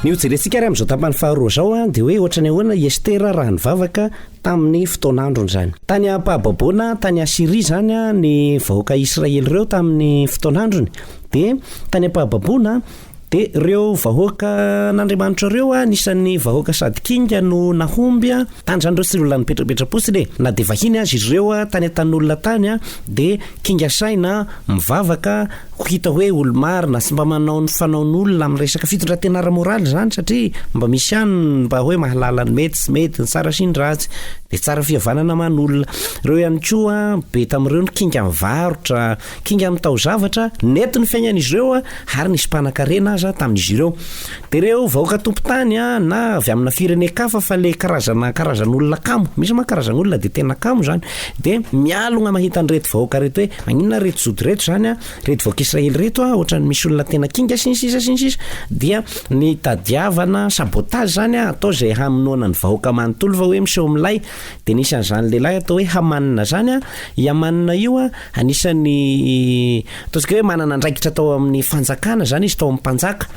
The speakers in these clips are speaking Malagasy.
Ny hojerentsika ary amin'izao tapany faharoa izao dia hoe ohatran'ny ahoana i Estera raha nivavaka tamin'ny fotoan'androny izany. Tany am-pahababoana tany Asyria izany ny vahoaka Israely ireo tamin'ny fotoan'androny. Dia tany am-pahababoana dia ireo vahoakan'Andriamanitra ireo anisan'ny vahoaka sady kinga no nahomby. Tany izany ireo tsy olona nipetrapetra-potsiny e! Na dia vahiny aza izy ireo tany an-tanin'olona tany dia kinga saina, mivavaka, ho hita hoe olo-marina, tsy mba manao ny fanaon'olona amin'ny resaka fitondran-tena ara-moraly izany satria mba misy ihany ny mba hoe mahalala ny mety sy mety, ny tsara sy ny ratsy, dia tsara fihavanana aman'olona. Ireo ihany koa, be tamin'ireo ny kinga mivarotra, kinga amin'ny taozavatra, nety ny fiainan'izy ireo ary nisy mpanankarena aza tamin'izy ireo. Dia ireo vahoaka tompon-tany na avy amina firenen-kafa fa le karazana karazan'olona kamo, misy manko karazan'olona dia tena kamo izany, dia mialogna mahita an'ireto vahoaka ireto hoe maninona ireto jody ireto izany an, ireto vahoaka israely ireto an, ohatran'ny misy olona tena kinga sy ny sisa sy ny sisa, dia ny tadiavana sabotage izany an, atao izay hamonoana ny vahoaka manontolo fa hoe miseho milay, dia nisy an'izany lehilahy atao hoe Hamanina izany an, i Hamanina io an, anisan'ny ataontsika hoe manana andraikitra tao amin'ny fanjakana izany izy tao amin'ny mpanjaka,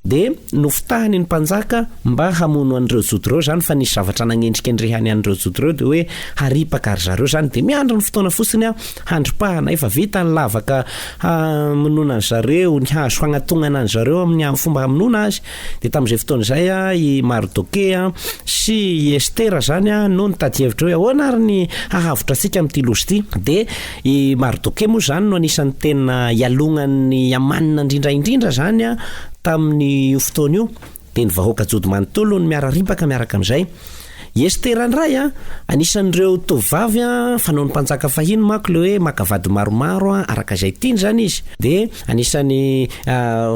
Dia nofitahiny ny mpanjaka mba hamono an'ireo Jody ireo izany, fa nisy zavatra nagnendrikendrehany an'ireo Jody ireo, dia hoe haripaka ry zareo izany, dia miandry ny fotoana fotsiny aho handripahana, efa vita ny lavaka hamonoana an-dry zareo, ny hazo hagnatognana an-dry zareo amin'ny fomba hamonoana azy. Dia tamin'izay fotoana izay i Mardokea sy i Estera izany no nitady hevitra hoe ahoana ary ny hahavotra antsika amin'ity loza ity. Dia I Mardokea moa izany no anisan'ny tena ialognan'i Hamana indrindra indrindra izany tamin'io fotoana io, dia ny vahoaka jody manontolo no miara-ripaka miaraka amin'izay. I Estera indray, anisan'ireo tovovavy fanaon'ny mpanjaka fahiny manko ilay hoe maka vady maromaro araka izay tiany izany izy. Dia anisan'ny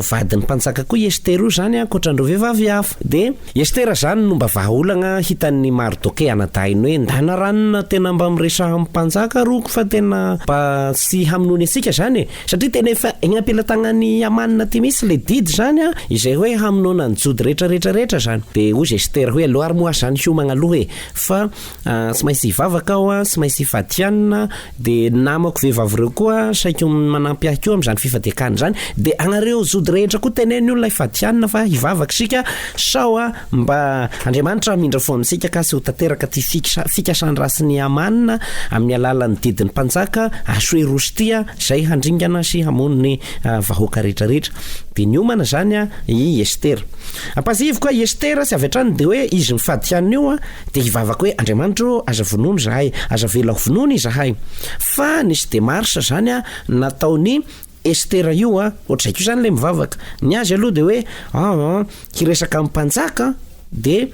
vadin'ny mpanjaka koa i Estera io izany ankoatran'ireo vehivavy hafa. Dia. Estera zany no mba vahaolagna hitan'i Mardoke anadahiny hoe ndana ranona tena mba miresaha amin'ny mpanjaka roko fa tena mba tsy hamonoany antsika zany e! Satria tena efa egny am-pelatagnan'i Hamana ty mihitsy le didy zany a, izay hoe hamonoana ny Jody rehetra rehetra rehetra zany. De hozy Estera hoe aleo ary moa aho zany hiomagna aloha e! Fa tsy maintsy hivavaka aho a, tsy maintsy hifady hanina, de ny namako vehivavy ireo koa saiko manampy ahy koa amin'izany fifadian-kanina izany, de anareo jody rehetra koa teneno ny olona hifady hanina fa hivavaka isika sao a mba Andriamanitra hamindra fo amintsika ka tsy ho tanteraka ity fiksa fikasan-dratsin'i Hamana amin'ny alalan'ny didin'ny mpanjaka Asoerosy ity a izay handringana sy hamono ny vahoaka rehetra rehetra. De niomana izany a i Estera. Ampahatsiahiviko a i Estera tsy avy hatrany de hoe izy mifady hanina io a, Dia hivavaka hoe, Andriamanitra ô, aza vonoina izahay, aza avela ho vonoina izahay. Fa nisy démarche izany nataon'i Estera io an, ohatr'izay koa izany ilay mivavaka. Ny azy aloha dia hoe, aa, hiresaka amin'ny mpanjaka, dia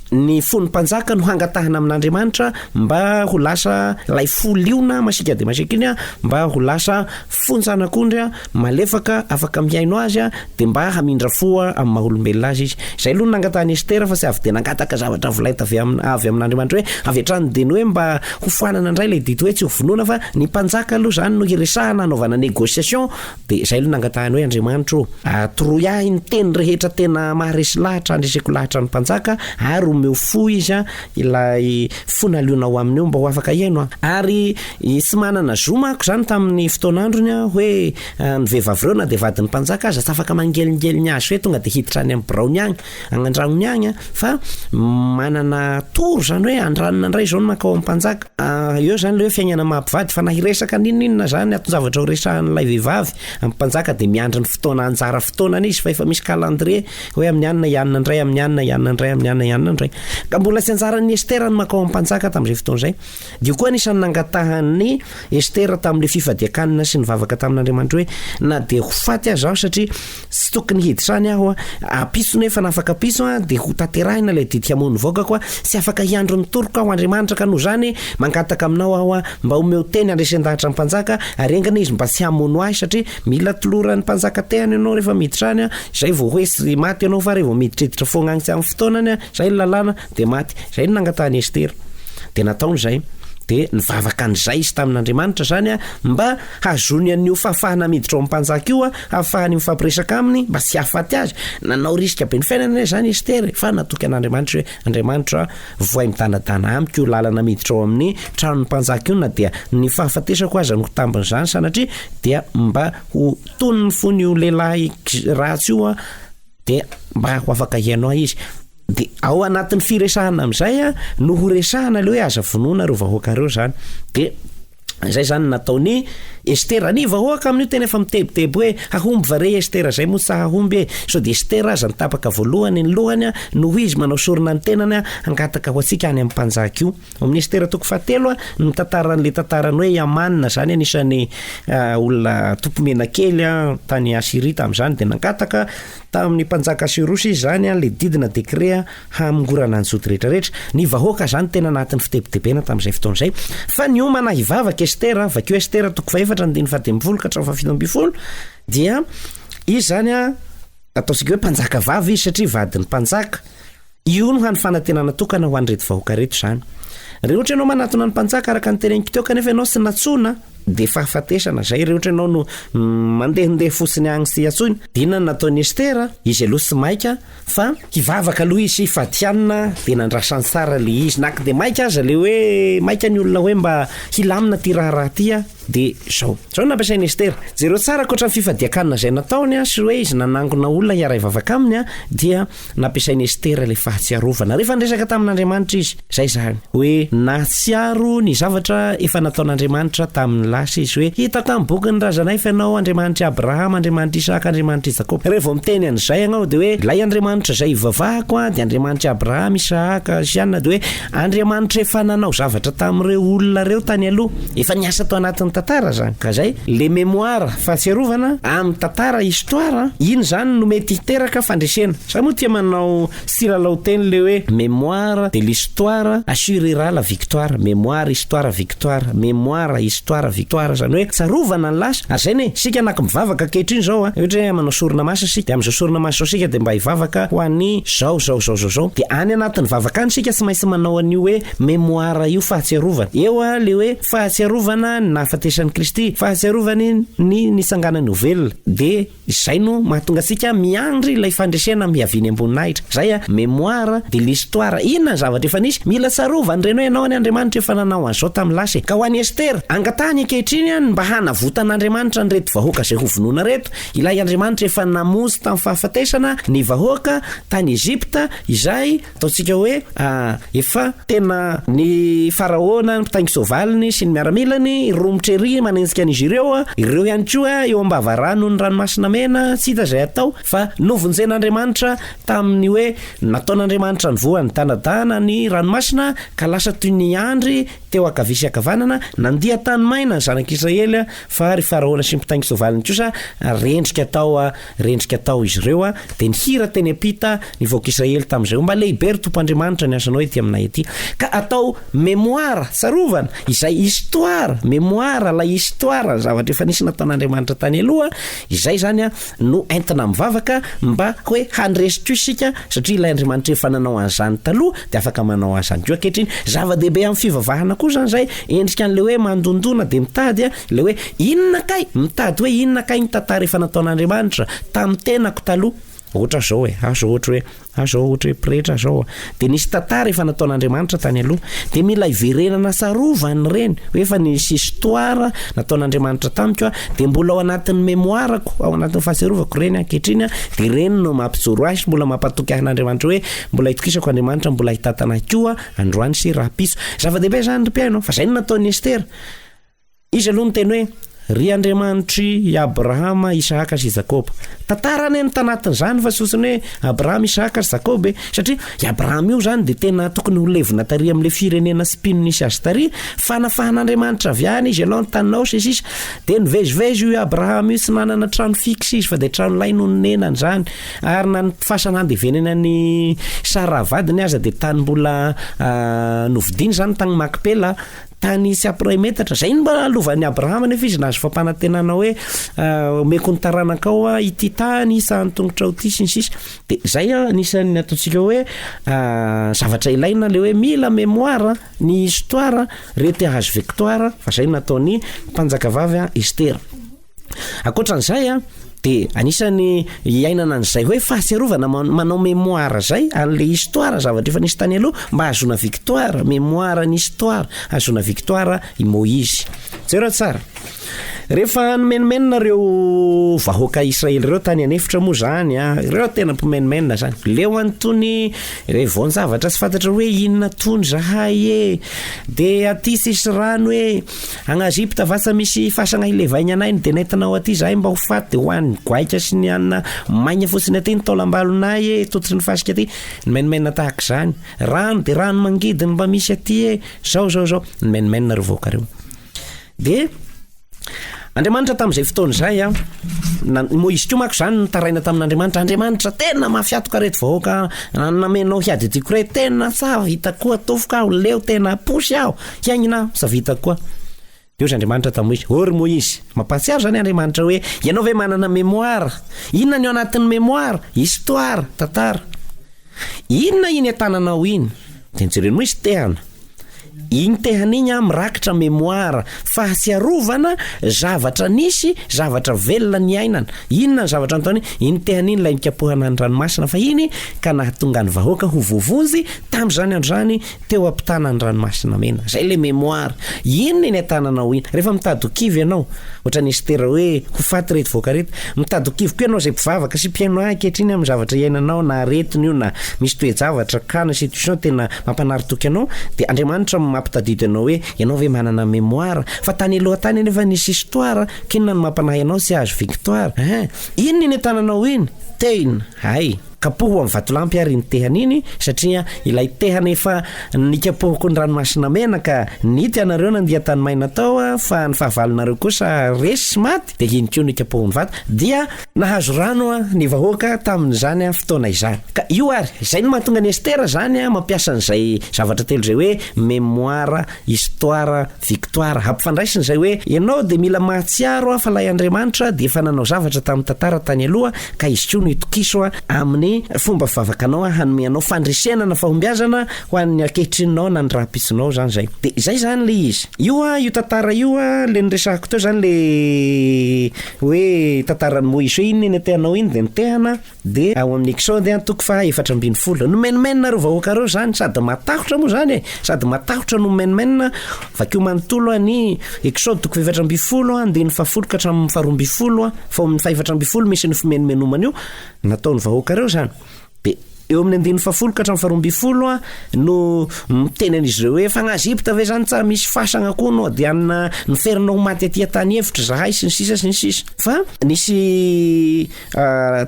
ny fon'ny mpanjaka no hangatahana amin'Andriamanitra mba ho lasa ilay fo liona masiaka dia masiaka iny an, mba ho lasa fon-janak'ondry malefaka afaka mihaino azy dia mba hamindra fo amin'ny maha olombelona azy izy. Izay aloha no nangatahan'i Estera fa tsy avy dia nangataka zavatra avo lenta avy amina avy amin'Andriamanitra hoe avy hatrany dia ny hoe mba hofoanana indray ilay didy hoe tsy hovonoina fa ny mpanjaka aloha izany no hiresahana hanaovana négociation dia izay aloha nangatahany hoe Andriamanitra ô atoroy ahy ny teny rehetra tena maharesy lahatra handreseko lahatra ny mpanjaka ary omeo fo izy ilay fo nalionao aminy io mba ho afaka hihaino ahy. Ary tsy manana zo manko izany tamin'ny fotoan'androny hoe Ny vehivavy ireo na dia vadin'ny mpanjaka aza tsy afaka mangelingeliny azy hoe tonga dia hiditra any amin'ny biraony agny, agny an-tragnony agny fa manana toro izany hoe andranona indray izao no mankao amin'ny mpanjaka. Eo izany ilay hoe fiainana maha mpivady fa na hiresaka n'inon'inona izany anton-javatra ho resahan'ilay vehivavy amin'ny mpanjaka dia miandry ny fotoana anjara fotoanany izy fa efa misy calendrier hoe amin'ny anona hianona indray, amin'ny anona hianona indray, amin'ny anona hianona indray. Ka mbola tsy anjaran'i Estera ny mankao amin'ny mpanjaka tamin'izay fotoana izay. Dia koa anisan'ny nangatahan'i Estera tamin'ilay fifadian-kanina sy nivavaka tamin'Andriamanitra hoe, Na dia ho faty aza aho, satria tsy tokony hiditra any aho, ampitso nefa na afaka ampitso dia ho tanterahina ilay didy hamono ny vahoakako, tsy afaka hiandry ny toroko aho, Andriamanitra, ka noho izany mangataka aminao aho mba omeo teny handresen-dahatra ny mpanjaka, ary enga anie izy mba tsy hamono ahy, satria mila toloran'ny mpanjaka tehana ianao rehefa miditra any, izay vao hoe tsy maty ianao fa rehefa vao miditriditra foagna agny tsy amin'ny fotoanany, izay ny lalàna, Dia maty. Izay no nangatahan'i Estera. Dia nataony izay. Dia nivavaka an'izay izy tamin'Andriamanitra izany mba hahazoany an'io fahafahana miditra ao amin'ny mpanjaka io, hahafahany mifampiresaka aminy mba tsy hahafaty azy. Nanao risque be ny fiainany anie izany Estera e! Fa natoky an'Andriamanitra izy hoe, Andriamanitra, vohay midanadana amiko io lalana miditra ao amin'ny tranon'ny mpanjaka io na dia ny fahafatesako aza no ho tambin'izany sanatria, dia mba ho tony ny fon'io lehilahy ratsy io aho. Dia mba ho afaka hihaino ahy izy. Dia ao anatin'ny firesahana amin'izay no ho resahana ilay hoe aza vonoina ireo vahoaka ireo izany. Dia izay izany no nataon'i Estera. Ny vahoaka amin'io tena efa mitebiteby hoe hahomby va re i Estera izay moa sa hahomby e? Sao dia Estera aza no tapaka voalohany ny lohany noho izy manao sorona ny tenany hangataka ho antsika any amin'ny mpanjaka io. Ao amin'ny Estera toko fahatelo no mitantara an'ilay tantaran'ny hoe i Hamana izany anisan'ny olona tompo-mena kely tany Asyria tamin'izany dia nangataka tamin'ny mpanjaka Asyrosy izy izany ilay didy na décret hamongorana ny Jody rehetra rehetra. Ny vahoaka izany tena anatin'ny fitebitebena tamin'izay fotoana izay. Fa niomana hivavaka Estera, vakio Estera toko fahefatra andininy fahadimy ambin'ny folo ka hatramin'ny fahafito ambin'ny folo, dia izy izany ataontsika hoe mpanjaka vavy izy satria vadin'ny mpanjaka. Io no hany fanantenana tokana ho an'ireto vahoaka ireto izany. Raha ohatra ianao manatona ny mpanjaka araka ny teneniko teo kanefa ianao tsy nantsoina dia fahafatesana izay. Raha ohatra ianao no mandehandeha fotsiny agny sy antsoina. Dia inona no nataon'i Estera? Izy aloha tsy maika fa hivavaka aloha izy hifady hanina dia nandrasany tsara ilay izy. Na dia maika aza ilay hoe maika ny olona hoe mba hilamina ity raharaha ity dia izao. Izao no nampiasain'i Estera. Jereo tsara ankoatra ny fifadian-kanina izay nataony sy hoe izy nanangona olona hiara-hivavaka aminy dia Nampiasain'i Estera ilay fahatsiarovana rehefa niresaka tamin'Andriamanitra izy. Izay izany, hoe nahatsiaro ny zavatra efa nataon'Andriamanitra tamin'ny lasa izy, hoe, Hita tamin'ny bokin'ny razanay fa ianao Andriamanitr'i Abrahama, Andriamanitr'i Isaka, Andriamanitr'i Jakoba. Rehefa vao miteny an'izay ianao, dia hoe, Ilay Andriamanitra izay ivavahako dia Andriamanitr'i Abrahama, Isaka, sy anona, dia hoe, Andriamanitra efa nanao zavatra tamin'ireo olona ireo tany aloha. Efa niasa tao anatin'ny tantara izany. Ka izay, le mémoire, fahatsiarovana, amin'ny tantara, histoire, iny izany no mety hiteraka fandresena. Za moa tia manao tsilalao teny le hoe mémoire de l'histoire assurera la victoire, mémoire, histoire, victoire, mémoire, histoire, victoire, izany hoe tsarovana ny lasa. Ary izay anie, isika anaky mivavaka ankehitriny izao a, ohatra hoe manao sorona masina isika, dia amin'izao sorona masina izao isika dia mba hivavaka ho an'ny zao, zao, zao, zao, zao. Dia any anatin'ny vavaka any isika tsy maintsy manao an'io hoe mémoire io, fahatsiarovana. Eo le hoe fahatsiarovana ny nahafatesan'i Kristy, fahatsiarovany ny nitsanganany ho velona. Dia izay no mahatonga antsika miandry ilay fandresena miaviany am-boninahitra. Izay a, mémoire de l'histoire. Inona ny zavatra efa nisy? Mila tsarovana ireny hoe ianao anie Andriamanitra efa nanao an'izao tamin'ny lasa e. Ka ho an'i Estera, angatahany ankehitriny ny mba hanavotan'Andriamanitra an'ireto vahoaka izay hovonoina ireto. Ilay Andriamanitra efa namonjy tamin'ny fahafatesana ny vahoaka tany Egypta izay ataontsika hoe efa tena ny Faraona, ny mpitaingin-tsoavaliny sy ny miaramilany romotra ery manenjika an'izy ireo, ireo ihany koa eo am-bavaranon'ny Ranomasina Mena tsy hita izay atao fa novonjen'Andriamanitra tamin'ny hoe nataon'Andriamanitra nivoha nidanadana ny ranomasina ka lasa toy ny andry teo ankavia sy ankavanana, nandia tany maina ny zanak'Israely fa ry Faraona sy ny mpitaingin-tsoavaliny kosa rendrika tao rendrika tao izy ireo, dia nihira teny am-pita ny vahoaka Israely tamin'izay hoe, Mba lehibe ry Tompo Andriamanitra ny asanao ety aminay ety. Ka atao mémoire, tsarovana, izay histoire, mémoire, ilay histoire, ny zavatra efa nisy nataon'Andriamanitra tany aloha, izay izany no entina mivavaka mba hoe handresy koa isika satria ilay Andriamanitra efa nanao an'izany taloha dia afaka manao an'izany koa ankehitriny. Zava-dehibe amin'ny fivavahana koa izany izay endrika an'ilay hoe mandondona dia mitady ilay hoe inona kay? Mitady hoe inona kay ny tantara efa nataon'Andriamanitra tamin'ny tenako taloha? Ohatra zao e, aho zao ohatra hoe, aho zao ohatra hoe pretra zao a, dia nisy tantara efa nataon'Andriamanitra tany aloha, dia mila hiverenana tsarovana ireny hoe efa nisy histoire nataon'Andriamanitra tamiko a, dia mbola ao anatin'ny mémoire-ko, ao anatin'ny fahatsiarovako ireny ankehitriny a, dia ireny no mampijoro ahy sy mbola mampatoky ahy an'Andriamanitra hoe mbola itokisako Andriamanitra, mbola hitantana ahy koa androany sy rahampitso. Zava-dehibe izany ry mpihaino fa izay no nataon'i Estera. Izy aloha niteny hoe, Ry Andriamanitr'i Abrahama, Isahaka sy Jakoba. Tantara anie no tanatin'izany fa tsy fotsiny hoe Abrahama, Isahaka sy Jakoba e! Satria i Abrahama io izany dia tena tokony ho levona tary amin'ilay firenena sy mpino nisy azy tary, fa nafahan'Andriamanitra avy any izy, ianao ny taninao sy ny sisa. Dia nivezivezy io Abrahama io, tsy nanana trano fixe izy fa dia trano lay no nonenany izany. Ary na ny fasana handevenana an'i Saraha vadiny aza dia tany mbola novidiany izany tany Makpela. Tany tsy ampy iray metatra. Izay no mba lovan'i Abrahama nefa izy nahazo fampanantenana hoe omeko ny taranakao ity tany isan'ny tongotrao ity sy ny sisa. Dia izay anisan'ny ataontsika hoe zavatra ilaina ilay hoe mila mémoire ny histoire re te hahazo victoire fa izay no nataon'ny mpanjakavavy Estera. Ankoatran'izay an, dia anisan'ny iainana an'izay hoe fahatsiarovana manao mémoire zay an'le histoire zavatra efa nisy tany aloha mba hahazoana victoire, mémoire ny histoire hahazoana victoire i Moizy. Jereo tsara. Rehefa nimenomenona ireo vahoaka Israely ireo tany an'efitra moa izany a, ireo tena mpimenomenona izany, leo an'itony re voan-javatra tsy fantatra hoe inona tony zahay e, de aty tsisy rano e, agny Egypte va tsa misy fasagna hilevaigna anay no de nentinao aty zahay mba ho faty de hohanin'ny goaika sy ny hanina maigna fotsiny aty ny taolam-balonay e, tototry ny fasika aty, nimenomenona tahaka izany, rano de rano mangidy no mba misy aty e, zao zao zao, nimenomenona ireo vahoaka ireo. Dia Andriamanitra tamin'izay fotoana izay an, na, Moizy koa manko izany nitaraina tamin'Andriamanitra, Andriamanitra tena mafy atoka reto vahoaka namenao hiady adiko reto, tena tsa vita koa tofoka aho, leo tena posy aho, hiaingina aho, tsa vita koa. Dia hoy Andriamanitra tamin'i Moizy, ô ry Moizy, mampahatsiaro izany Andriamanitra hoe, ianao ve manana mémoire? Inona ny ao anatin'ny mémoire? Histoire, tantara. Inona iny an-tananao iny? Dia nojeren'i Moizy tehana. Iny tehana iny an mirakitra mémoire, fahatsiarovana zavatra nisy, zavatra velona niainana. Inona ny zavatra nataony? Iny tehana iny ilay nikapohana ny ranomasina fahiny ka nahatonga ny vahoaka ho voavonjy tamin'izany andro izany teo am-pitana ny ranomasina mena. Izay ilay mémoire. Inona iny an-tananao iny? Rehefa mitady ho kivy ianao, ohatran'i Estera hoe ho faty ireto vahoaka ireto, mitady ho kivy koa ianao izay mpivavaka sy mpihaino ahy ankehitriny amin'ny zavatra iainanao na aretina io na misy toe-javatra cas na situation tena mampanary toky anao dia Andriamanitra mampitadidy anao hoe ianao ve manana mémoire fa tany aloha tany anefa nisy histoire k'inona no mampanahy anao tsy hahazo victoire hein inona iny an-tananao iny? Tehina hay kapoho amin'ny vatolampy ary iny tehana iny satria ilay tehana efa nikapohako ny ranomasina mena ka nity ianareo nandia tany maina tao fa ny fahavalonareo kosa resy sy maty dia iny koa nikapohon'ny vato dia Nahazo rano ny vahoaka tamin'izany fotoana izany. Ka io ary, izay no mahatonga an'i Estera izany mampiasa an'izay zavatra telo izay hoe mémoire, histoire, victoire. Ampifandraisiny izay hoe ianao dia mila mahatsiaro fa ilay Andriamanitra dia efa nanao zavatra tamin'ny tantara tany aloha ka izy koa no itokiso amin'ny fomba fivavakanao hanome anao fandresena na fahombiazana ho an'ny ankehitrinao na ny rahampitsonao izany izay. Dia izay izany ilay izy. Io io tantara io ilay noresahako teo izany ilay Hoe tantaran'i Moizy hoe inona iny tehanao iny dia nitehana dia ao amin'ny Exode an toko faha 14. Nomenomenina ireo vahoaka ireo izany sady matahotra moa izany e, sady matahotra no mimenomenona, vakio manontolo an ny Exode toko faha 14 an andininy faha folo ka hatramin'ny faha 12 an, fa ao amin'ny faha 14 misy an'io fimenomenomana io nataon'ny vahoaka ireo izany. Dia eo amin'ny andininy fahafolo ka hatramin'ny faharoambinifolo no miteny an'izy ireo hoe, fa any Egypta ve izany tsa misy fasana koa no dia any niferina ho maty aty an-tany efitra izahay sy ny sisa sy ny sisa. Fa nisy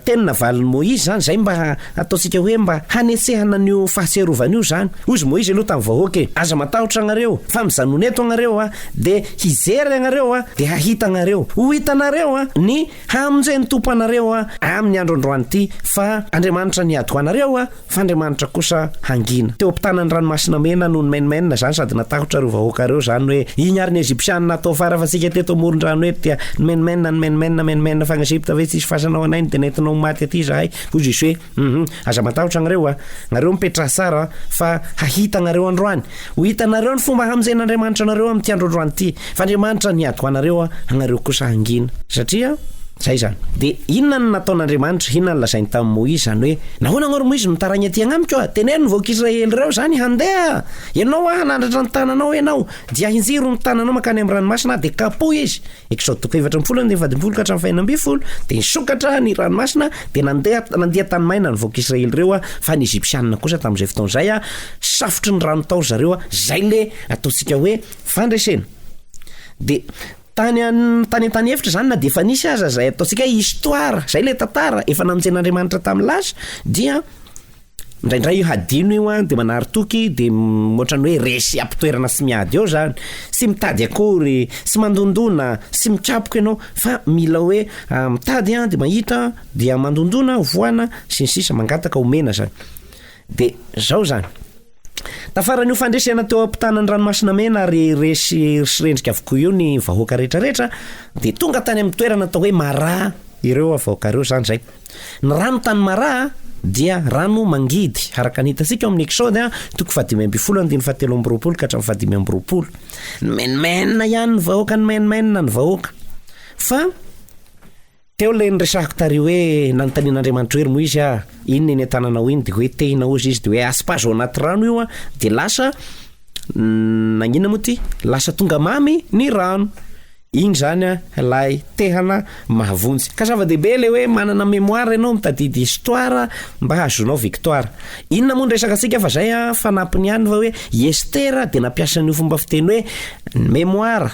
teny navalin'i Moizy izany, izay mba ataontsika hoe mba hanetsehana an'io fahatsiarovana io izany. Hoy izy Moizy aloha tamin'ny vahoaka e, aza matahotra agnareo, fa mijanona eto agnareo dia hijery agnareo dia hahita agnareo. Ho hitanareo ny Hamonjy ny Tompo anareo aho amin'ny andro androany ity, fa Andriamanitra niady ho anareo aho, fa Andriamanitra kosa hangina. Teo am-pitanan'ny Ranomasina Mena no nimenomenona izany sady natahotra ireo vahoaka ireo izany hoe, Iny ary ny Egyptiana atao farafatsika teto amoron-drano eto dia nimenomenona, nimenomenona, menomenona fa any Egypta ve tsisy fasana ho anay no dia nentinao ho maty aty izahay? Hoy Josoe, Hum, aza matahotra agnareo a! Nareo mipetraha tsara fa hahita agnareo androany. Ho hitanareo ny fomba hamonjen'Andriamanitra anareo amin'ity andro androany ity. Fa Andriamanitra niady ho anareo, agnareo kosa hangina. Satria zay izany. Dia inona no nataon'Andriamanitra? Inona no lazainy tamin'i Moizy? Izany hoe, nahoana agnao ry Moizy no mitaraigna aty agnamiko a? Teneno ny vahoaka Israely ireo izany handeha! Ianao a, hanandratra ny tananao ianao, dia ahinjiro ny tananao mankany amin'ny ranomasina, dia kapohy izy. Eksaody toko 14 andininy fahadimampolo ka hatramin'ny fahenina ambin'ny folo, dia nisokatra ny ranomasina, dia nandeha nandia tany maina ny vahoaka Israely ireo, fa ny Egyptiana kosa tamin'izay fotoana izay, safotry ny rano tao ry zareo, izay le ataontsika hoe fandresena. Dia tany an tany an-tany efitra izany na dia efa nisy aza izay ataontsika hoe histoire, izay le tantara efa namonjen'Andriamanitra tamin'ny lasa, dia Indraindray io hadino io an, dia manary toky, dia ohatran'ny hoe resy am-pitoerana sy miady eo zany. Tsy mitady akory, tsy mandondona, tsy mikapoka ianao, fa mila hoe mitady an, dia mahita, dia mandondona, vohana, sy ny sisa, mangataka omena zany. Dia zao zany. Tafaran'io fandresena teo am-pitanan'ny ranomasina mena ary resy sy rendrika avokoa io ny vahoaka rehetra rehetra, dia tonga tany amin'ny toerana atao hoe Mara ireo vahoaka ireo zany zay. Ny rano tany Mara dia rano mangidy, araka ny hitantsika ao amin'ny Eksody toko fahadimy ambin'ny folo andininy fahatelo amby roapolo ka hatramin'ny fahadimy amby roapolo. Nimenomenona ihany ny vahoaka, nimenomenona ny vahoaka. Fa teo ilay niresahako tary hoe nanontanian'Andriamanitra hoe ry Moizy ah, inona iny an-tananao iny? Dia hoe tehina hozy izy, dia hoe asipazo ao anaty rano io ah, dia lasa nagnina moa ty? Lasa tonga mamy ny rano. Iny zany ilay tehana mahavonjy. Ka zava-dehibe ilay hoe manana mémoire ianao mitadidy histoire mba hahazoanao victoire. Inona moa ny resaka antsika fa zay an fanampiny ihany fa hoe i Esther dia nampiasa an'io fomba fiteny hoe mémoire.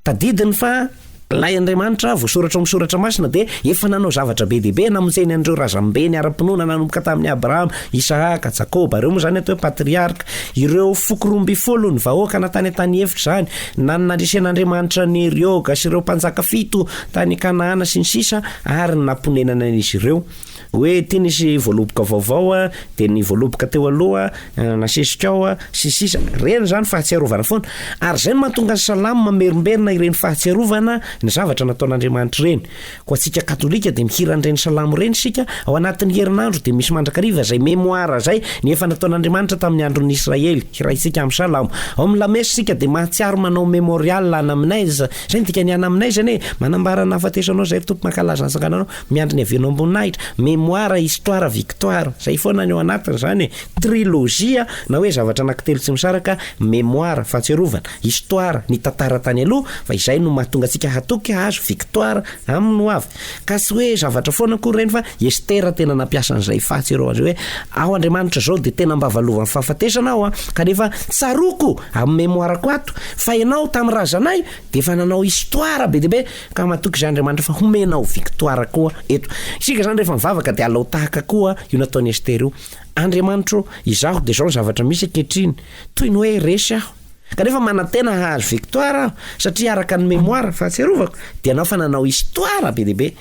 Tadidiny fa ilay Andriamanitra voasoratra ao amin'ny soratra masina dia efa nanao zavatra be dia be namonjeny an'ireo razambeny ara-pinoana nanomboka tamin'i Abrahama, Isahaka, Jakoba, ireo moa izany atao hoe patriarka, ireo foko 12 ny vahoaka na tany an-tany efitra izany, na ny nandresen'Andriamanitra an'i Rioga sy ireo mpanjaka fito tany Kanaana sy ny sisa ary ny namponenana an'izy ireo. Hoe ity nisy voaloboka vaovao, dia ny voaloboka teo aloha nasesika ao sy ny sisa. Ireny izany fahatsiarovana foana. Ary izay no mahatonga ny Salamo mamerimberina ireny fahatsiarovana ny zavatra nataon'Andriamanitra ireny. Koa antsika katolika dia mihira an'ireny salamo ireny isika, ao anatin'ny herinandro dia misy mandrakariva izay mémoire izay ny efa nataon'Andriamanitra tamin'ny andron'ny Israely, hiraintsika amin'ny salamo. Ao amin'ny lamesa isika dia mahatsiaro manao mémorial anamnèse, izay ny dikan'ny anamnèse anie, manambara ny nahafatesanao izay ry Tompo mankalaza ny sangananao, miandry ny havianao am-boninahitra, mémoire, histoire, victoire, izay foana ny ao anatiny izany e, trilogie na hoe zavatra anankitelo tsy misaraka, mémoire, fahatsiarovana, Histoire, ny tantara tany aloha, fa izay no mahatonga antsika hatoky hahazo victoire amin'ny ho avy. Ka tsy hoe zavatra foana akory ireny fa Esther tena nampiasa an'izay fahatsiarovana izay hoe aho Andriamanitra izao dia tena mba valovan'ny fahafatesana aho an, kanefa tsaroako amin'ny mémoire-ko ato fa ianao tamin'ny razanay dia efa nanao histoire be dia be ka matoky izahay Andriamanitra fa homenao victoire koa eto. Isika izany rehefa mivavaka dia alao tahaka koa io nataon'i Esther io. Andriamanitro, izaho dia izao ny zavatra misy ankehitriny, toy ny hoe resy aho. Kanefa manantena hahazo victoire aho satria araka ny mémoire, fahatsiarovako, dia anao fa nanao histoire be dia be.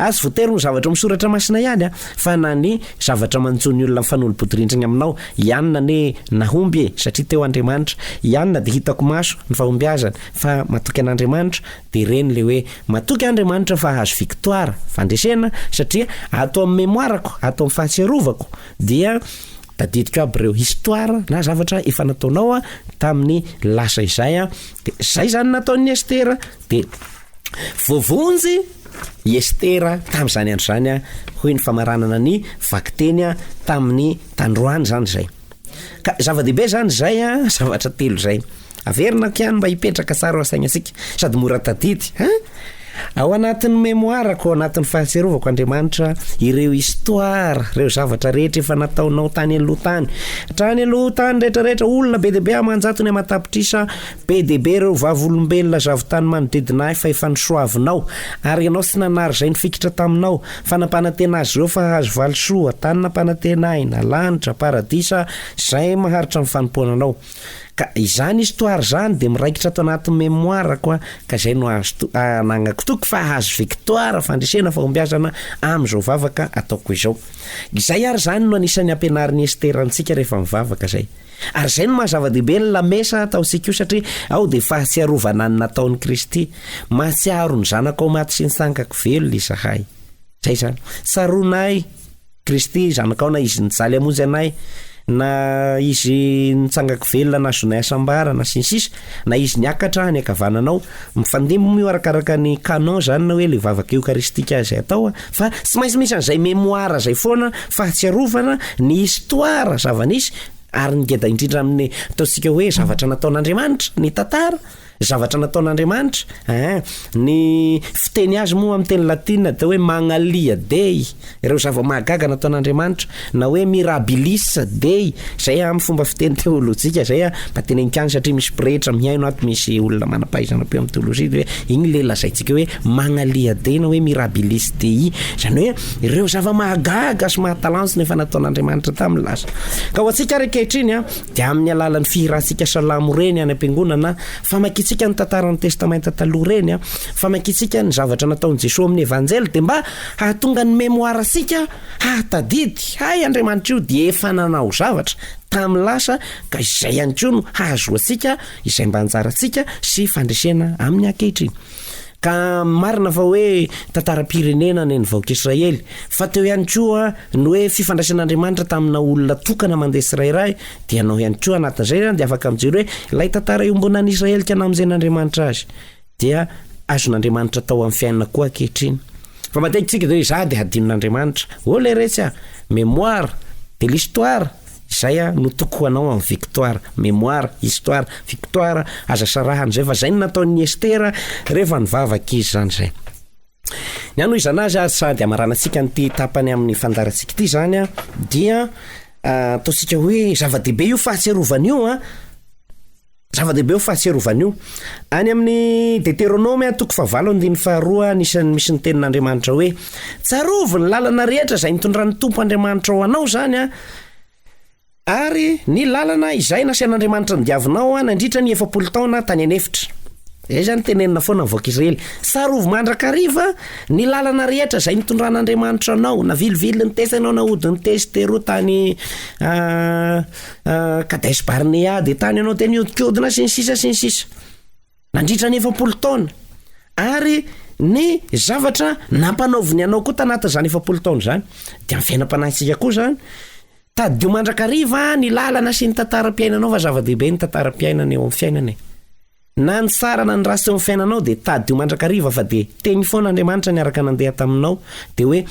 Ary tsy voatery ho ny zavatra ao amin'ny soratra masina ihany an, fa na ny zavatra manjo ny olona mifanolo-bodirindrina aminao. I Anna anie nahomby e, satria teo Andriamanitra. I Anna dia hitako maso ny fahombiazany fa matoky an'Andriamanitra, dia ireny ilay hoe matoky Andriamanitra fa hahazo victoire, fandresena, satria ato amin'ny mémoire-ko, ato amin'ny fahatsiarovako dia Tadidiko aby ireo histoire na zavatra efa nataonao tamin'ny lasa izay an. De zay zany nataon'i Estera de voavonjy i Estera tamin'izany andro izany an, hoy ny famaranana ny vakiteny tamin'ny tandroany zany izay. Ka zava-dehibe zany izay an, zavatra telo izay. Averinako ihany mba hipetraka tsara ao an-sainantsika sady mora tadidy hein! Ao anatin'ny mémoire-ko, ao anatin'ny fahatsiarovako Andriamanitra ireo histoire, ireo zavatra rehetra efa nataonao tany aloha tany, hatrany aloha tany rehetra rehetra, olona be dia be aman-jatony aman-tapitrisa, be dia be ireo vavolombelona zavon-tany manodidina ahy fa efa nosoavinao, ary ianao tsy nanary izay nifikitra taminao, fa nampanantena azy ireo fa hahazo valisoa, tany nampanantenaina, lanitra, paradisa, izay maharitra ny fanompoana anao. Ka izany histoire izany dia miraikitra ato anaty mémoire-ko an, ka izay no azo anagnako toky fa hahazo victoire, fandresena, fahombiazana amin'izao vavaka ataoko izao. Izay ary izany no anisan'ny ampianarin'i Esther antsika rehefa mivavaka izay. Ary izay no maha zava-dehibe ny lamesa ataontsika io satria ao dia fahatsiarovana ny nataon'i Kristy. Mahatsiaro ny zanakao maty sy ny tsankako velona izahay. Izay izany. Tsaroanay. Kristy zanakao na izy nijaly hamonjy anay na izy nitsangako velona nahazonay hasambarana sy ny sisa na izy niakatra any ankavananao mifandimby moa io arakaraka ny canon zany na hoe le vavaka eokaristika izay atao fa tsy maintsy misy an'izay mémoire zay foana fahatsiarovana ny histoire zava-nisy ary ny ngeda indrindra amin'ny ataontsika hoe zavatra nataon'Andriamanitra ny tantara Zavatra nataon'Andriamanitra eh. Ny fiteny azy moa amin'ny teny latina dia hoe Magnalia Dei, ireo zava-mahagaga nataon'Andriamanitra, na hoe Mirabilis Dei, izay amin'ny fomba fiteny teolojika izay mba teneniko ihany satria misy pretra mihaino ato, misy olona manam-pahaizana be amin'ny teolojia, dia hoe iny ilay lazaintsika hoe Magnalia Dei na hoe Mirabilis Dei, izany hoe ireo zava-mahagaga sy mahatalanjona efa nataon'Andriamanitra tamin'ny lasa. Ka ho antsika ary ankehitriny an, Dia amin'ny alalan'ny fihirantsika salamo ireny any am-piangonana, famakiantsika ny tantaran'ny Testamenta Taloha ireny, famakiantsika ny zavatra nataon'i Jesoa amin'ny Evanjely, dia mba hahatonga ny mémoire-ntsika hahatadidy, hay Andriamanitra io dia efa nanao zavatra tamin'ny lasa, ka izay ihany koa no hahazoantsika izay mba anjarantsika sy fandresena amin'ny ankehitriny. Ka marina fa hoe tantaram-pirenena ny an'ny vahoaka Israely, fa teo ihany koa ny hoe fifandraisan'Andriamanitra tamina olona tokana mandeha tsirairay, dia ianao ihany koa anatin'izay izany dia afaka mijery hoe ilay tantara iombonan'ny Israely ka namonjen'Andriamanitra azy dia azon'Andriamanitra atao amin'ny fiainana koa ankehitriny. Fa matetika tsika dia hoe izaho dia hadinon'Andriamanitra. Oh leretsy a! Mémoire de l'histoire! Zay a no toko ho anao amin'ny victoire, mémoire, histoire, victoire, aza sarahana izay fa zay no nataon'i Estera rehefa nivavaka izy zany zay. Ny hanohizana azy ary sady hamaranantsika an'ity tapany amin'ny fandaharantsika ity zany a dia ataontsika hoe zava-dehibe io fahatsiarovana io a. Zava-dehibe io fahatsiarovana io. Any amin'ny Deteronoma toko fahavalo andininy faharoa anisan'ny misy ny tenin'Andriamanitra hoe, Tsarovy ny lalana rehetra izay nitondran'ny Tompo Andriamanitrao anao izany an, ary ny lalana izay nasian'Andriamanitra nodiavinao an nandritra ny 40 taona tany an'efitra. Izay izany tenenina foana ny vahoaka Israely. Tsarovy mandrakariva ny lalana rehetra izay nitondran'Andriamanitra anao, naviliviliny tetsy ianao, nahodiny tetsy teroa tany Kadesh Barnea dia tany ianao dia nihodinkodina sy ny sisa sy ny sisa nandritra ny 40 taona ary ny zavatra nampanaoviny anao koa tanatin'izany 40 taona izany dia amin'ny fiainam-panahintsika koa izany tadidio mandrakariva ny lalana sy ny tantaram-piainanao fa zava-dehibe ny tantaram-piainana eo amin'ny fiainana e. Na ny tsara na ny ratsy teo amin'ny fiainanao dia tadidio mandrakariva fa dia teny foana Andriamanitra niaraka nandeha taminao dia hoe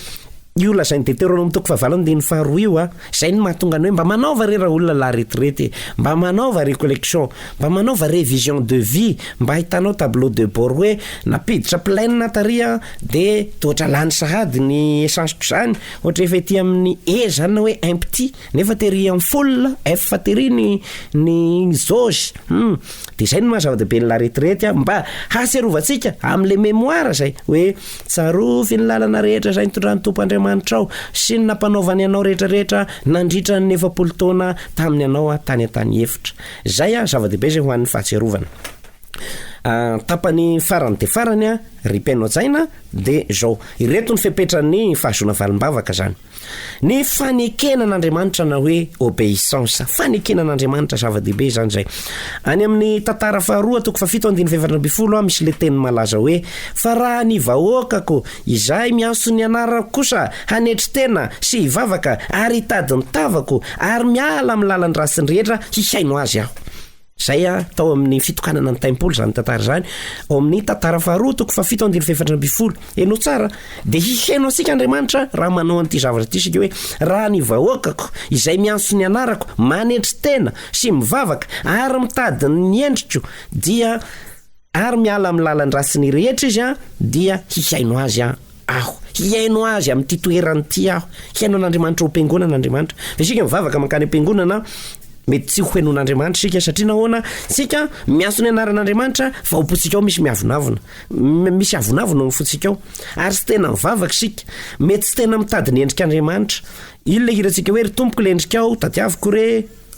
io lazain'i Deteronoma toko fahavalo andininy faharoa io a, izay no mahatonga ny hoe mba manaova re raolona la retraite e, mba manaova recollection, mba manaova revision de vie, mba ahitanao tableau de bord hoe nampiditra pleine tary aho dia toa ohatra lany sahady ny essence-ko izany, ohatra efa ety amin'ny E izany na hoe empty. Nefa tery am full, F tery ny ny jauge, hum, de zay no maha zava-dehibe ny la retraite a, mba hahatsiarovantsika amle mémoire zay hoe tsarovy ny lalana rehetra zay nitondran'ny Tompo Andriamanitrao sy ny nampanaovany anao rehetra rehetra nandritra ny 40 taona tamin'ny anao tany an-tany efitra. Zay a, zava-dehibe zay ho an'ny fahatsiarovana. Tapany farany de farany a, ry mpihaino hajaina de zao, ireto ny fepetran'ny fahazoana valim-bavaka zany. Ny fanekena an'Andriamanitra na hoe obéissance, fanekena an'Andriamanitra, zava-dehibe izany izay. Any amin'ny Tantara faharoa toko fahafito andininy fahefatra ambin'ny folo misy ilay teny malaza hoe, Fa raha ny vahoakako izay miantso ny anarako kosa hanetry tena sy hivavaka ary hitady ny tavako ary miala amin'ny lalan-dratsiny rehetra, hihaino azy aho. Izay tao amin'ny fitokanana ny tempoly izany tantara izany, ao amin'ny Tantara faharoa toko fahafito andininy fahefatra ambin'ny folo. Henoy tsara, dia hiheno antsika Andriamanitra raha manao an'ity zavatra ity isika hoe, Raha ny vahoakako izay miantso ny anarako manetry tena sy mivavaka ary mitady ny endriko dia ary miala amin'ny lalan-dratsiny rehetra izy dia hihaino azy aho. Aho. Hihaino Azy amin'ity toerana ity aho. Hihaino an'Andriamanitra ao am-piangonana Andriamanitra. Fa isika mivavaka mankany am-piangonana, mety tsy ho henoin'Andriamanitra isika, satria nahoana? Isika miantso ny anaran'Andriamanitra, fa ao am-pontsika ao misy miavonavona. Misy avonavona ao amin'ny fontsika ao. Ary tsy tena mivavaka isika. Mety tsy tena mitady ny endrik'Andriamanitra. Iny ilay hirantsika hoe, Ry Tompoko ilay endrikao, tadiaviko re,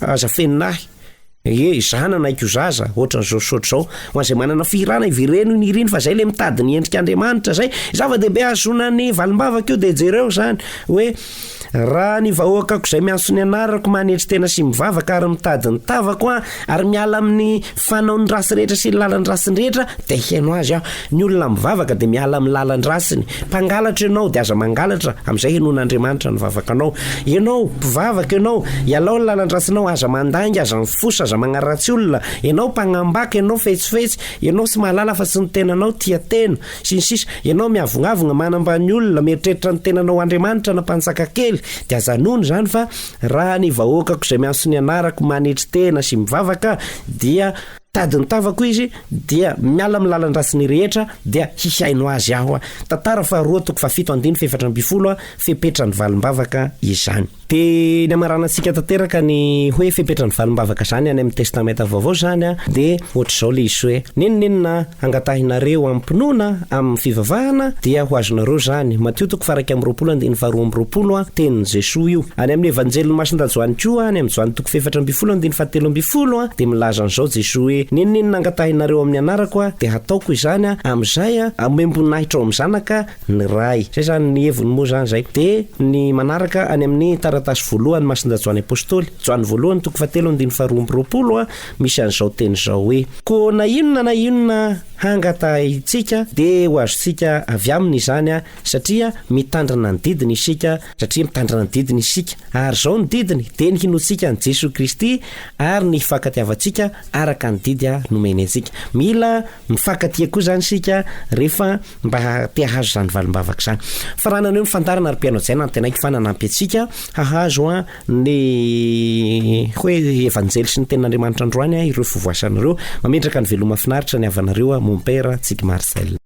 aza afenina ahy. Ie, izaho nanaiky ho zaza, ohatran'izao sy ohatr'izao. Ho an'izay manana fihirana, ivereno iny hira iny fa zay le mitady ny endrik'Andriamanitra zay. Zava-dehibe ahazoana ny valim-bavaka io dia jereo izany hoe raha ny vahoakako izay miantso ny anarako manetry tena sy mivavaka ary mitady ny tavako aho ary miala amin'ny fanaony ratsy rehetra sy ny lalan-dratsiny rehetra dia hihaino azy aho. Ny olona mivavaka dia miala amin'ny lalan-dratsiny. Mpangalatra ianao dia aza mangalatra, amin'izay henoin'Andriamanitra ny vavakanao. Ianao, mpivavaka ianao, ialao ny lalan-dratsinao, aza mandainga, aza mifosa, aza magnaratsy olona. Ianao mpagnambaka, ianao fetsifetsy, ianao tsy mahalala afa-tsy ny tenanao, tia tena, sy ny sisa Ianao miavognavogna, manambany olona, mieritreritra ny tenanao ho Andriamanitra na mpanjaka kely, dia ajanony izany fa raha ny vahoakako izay miantso ny anarako manetry tena sy mivavaka dia Tady ny tavako izy, dia miala amin'ny lalan-dratsiny rehetra, dia hihaino azy aho. Tantara faharoa toko fahafito andininy fahefatra ambin'ny folo, Fepetran'ny valim-bavaka izany. Dia ny hamaranantsika tanteraka ny hoe fepetran'ny valim-bavaka izany any amin'ny Testamenta Vaovao izany dia ohatr'izao ilay izy hoe, N'inon'inona angatahinareo amim-pinoana amin'ny fivavahana dia ho azonareo izany, Matio toko faha-21 andininy faha-22, tenin'i Jesoa io. Any amin'ny Evanjelin'i Masindahy Joany koa, any amin'ny Joany toko faha-14 andininy faha-13 dia milaza an'izao Jesoa hoe, N'inon'inona angatahinareo amin'ny anarako dia hataoko izany, amin'izay hamem-boninahitra ao amin'ny Zanaka ny Ray. Izay izany ny heviny moa izany izay. Dia ny manaraka any amin'ny taratasy voalohany Masindahy Joany Apostoly, Joany voalohany toko fahatelo andininy faharoa amby roapolo, misy an'izao teny izao hoe, Koa na inona na inona hangatahintsika dia ho azontsika avy aminy izany, satria mitandrina ny didiny isika, satria mitandrina ny didiny isika, ary izao ny didiny, dia ny hinoantsika an'i Jesoa Kristy ary ny hifankatiavantsika araka ny didiny. didy nomeny antsika. Mila mifankatia koa izany isika rehefa mba te hahazo izany valim-bavaka izany. Faranana eo ny fandaharana ry mpihaino hajaina, antenaiko fa nanampy antsika hahazo ny hoe Evanjely sy ny Tenin'Andriamanitra androany ireo fivoasana ireo. Mametraka ny veloma finaritra ny havanareo Mompera Tsiky Marcel.